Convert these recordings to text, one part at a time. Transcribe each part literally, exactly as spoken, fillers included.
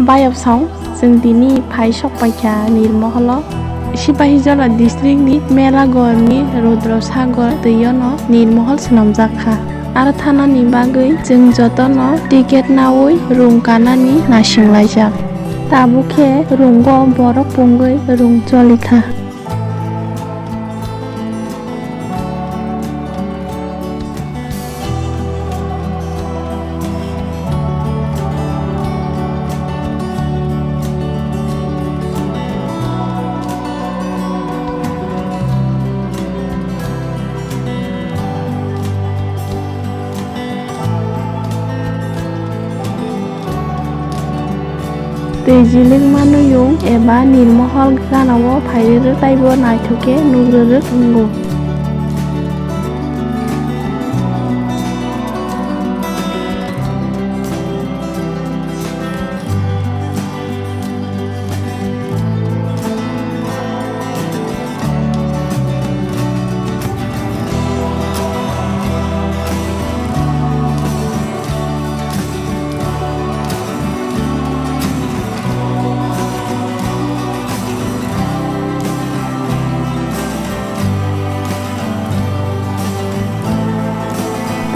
Bayapsong, chwng tini phai sok paikha Nirmoholo. Sipahijola district ni Melagoa ni Rudra Sagar twi o no Nirmohol swnamjak kha. Aro thanani bagwi chwng jotono ticket naui rung kanani naisinglaijak. Tabuk khe rungo borok pungwi rung cholikha. Twi jilik manwi wng eba Nirmohol ganao phai rwrwk taibo naithok khe nuk rwrwk wngo.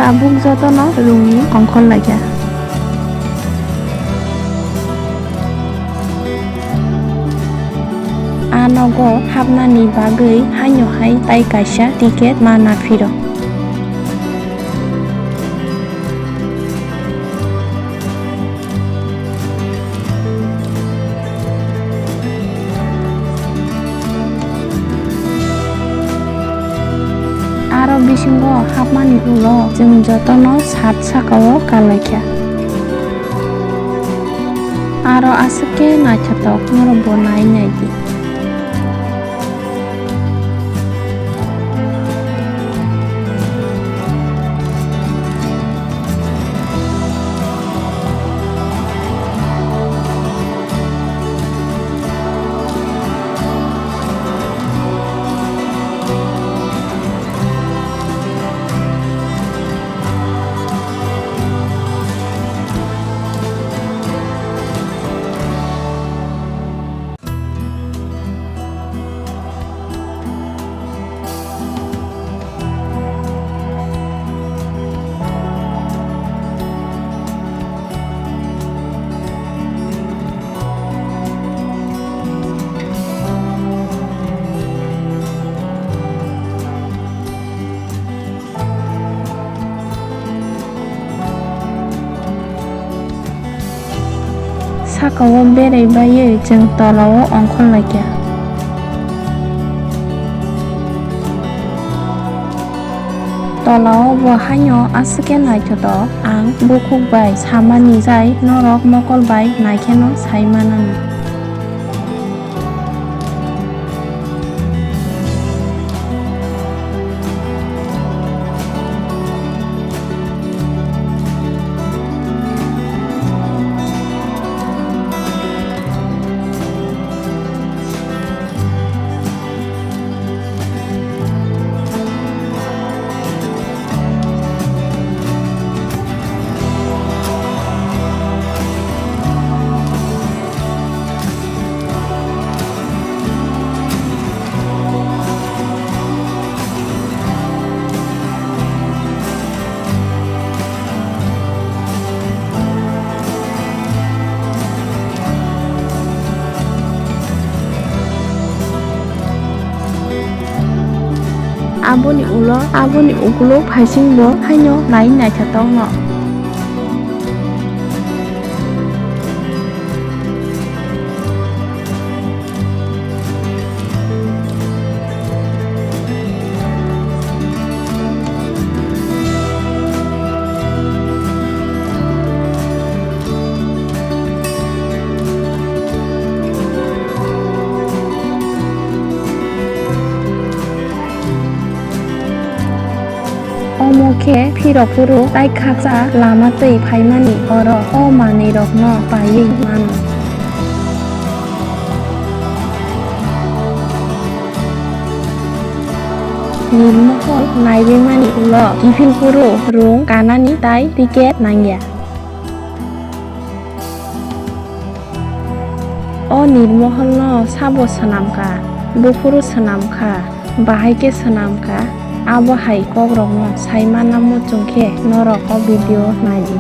Tabuk jotono rungni ongkhor laikha. A nogo hapnani bagwi haino hai tai kaisa ticket ma naphiro. Aro bisingo hapmani ulo chwng jotono sat sakao kalaikha. Aro aswk khe naithothok, norokbo nai naidi. Sakao berai baiwi chwng tolao ongkhor laikha. Tolao bo haino aswk khe naithothok, ang bukhuk bai samani chai norok mokol bai naikheno sai mananw. Aboni ulo, aboni ukuluk phaisingbo haino nai naithothokno. Omo khe phirok phuru tai khakchak lama twi phaimani oro o manwirokno paiwi mano. Nirmohol naiwi mani ulo kiphil phuru rung kanani tai ticket nangya. O nirmohol no sabo swnam kha, buphuru swnam kha, bahai khe swnam kha, abo hai kok rok no sai manna muchung khe norok o video nai di.